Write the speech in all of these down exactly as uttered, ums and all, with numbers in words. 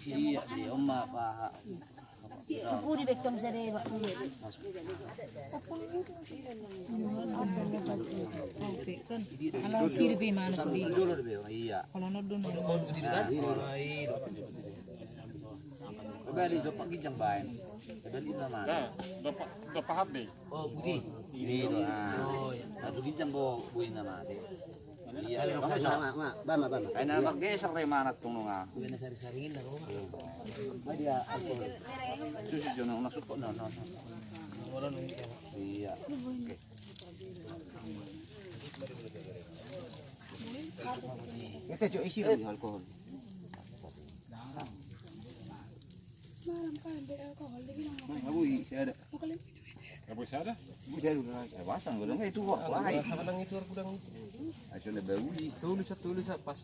Iya, dia oma paha. Pudi bekkam sadeba. Ala siripi mana sudi. Iya. Kalau nodon. Bali do pagijang baen. Bali nama. Nah, do pa-, do pahat deh. Oh, budi. Ini do. Ah. Aku gijang go bui nama deh. Iya, bama, bama, bama. Kayak nama geser deh mana tunggu ah. Bui na sari-saringin dah. Dia aku. Susu jono masuk kok no no. Iya. Oke. Kita cok isi alkohol. Malam kan ambil alkohol dia bilang mau. Nah, bui saya ada. Mau kalian minum itu ya? Bui saya ada. Bui saya ada. Eh, pasang gudang itu wah. Wah, itu gudang itu, gudang itu. Ayo coba bui. Tulis, tulis pas.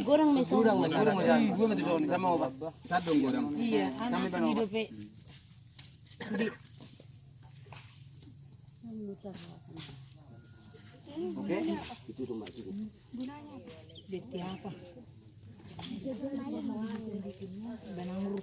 Goreng misalnya. Goreng misalnya. Gue mah tuh sama obat. Sadong goreng. Iya, anak sini dope. Oke. Itu tuh Mbak, cukup. Dia apa? Benang urut.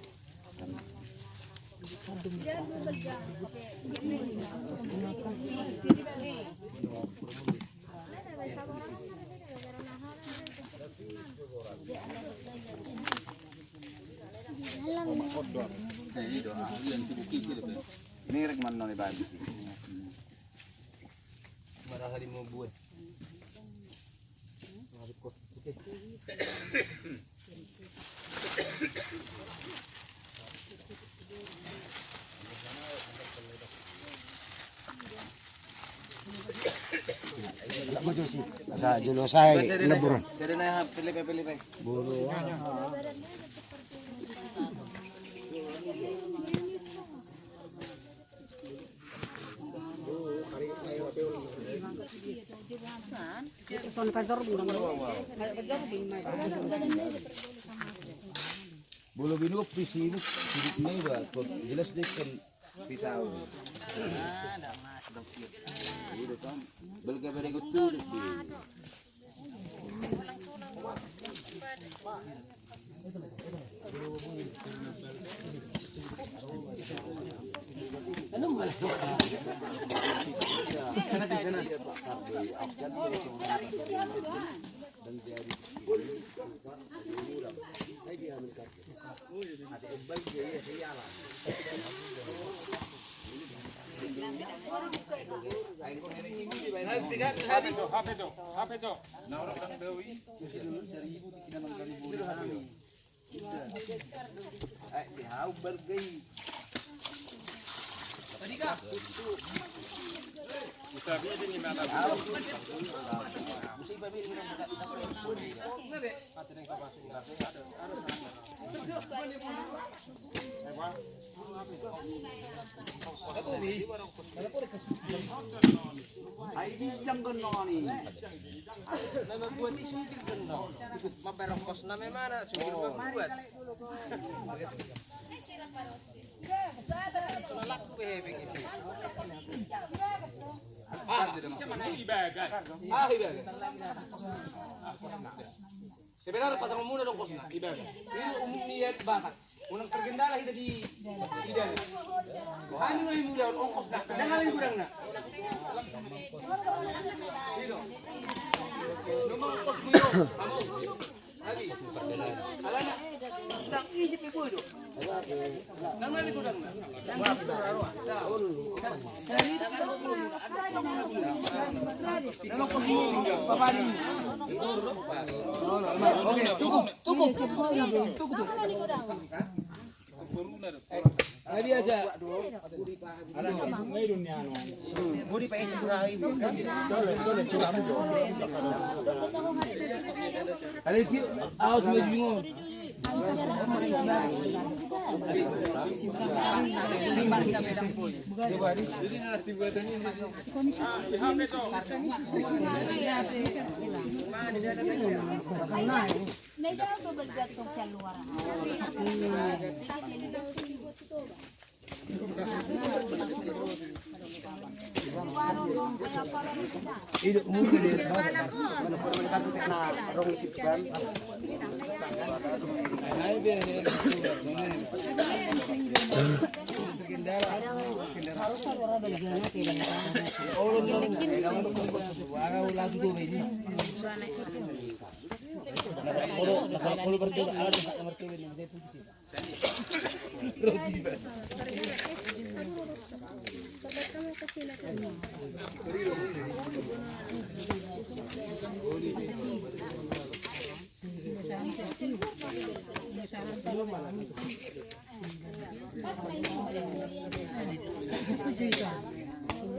Ini rek mana nih, Bang? Marah hari mau buat. Sa jolo sai lebur. Bulu. Bolo binuat pisibuk, sibuk na iba, jelas dek kan pisau. Balga pada ikut tulis. Habis, habis, habis, habis. Nah, orang bilang dau i. Seribu bikin nama kali bola kami. Eh, di hau bergei. Tadi kah? Bisa bikin gimana? Hau. Bisa bikin gimana? Ai ginjang gennong i. Memang buat i sugir gennong. Mambaen ongkosna memang na sugir membuat. Laku be hepeng itu. Ah, ibagas. Ah, ibagas. Sebenarna pasangon muna do ongkosna, ibagas. Ini umum niat Batak. Unang tergendala hita di, di dalam. Hami nunga mulaon ongkosna, ndang ala ni godangna. Ido. Nomor ongkos muna, kamu. Hami. Alana, ndang isi pe boi do. Ndang ala ni godangna. Oke, cukup, cukup. Cukup. Nggak biasa. Ada itu, awas, mau bingung.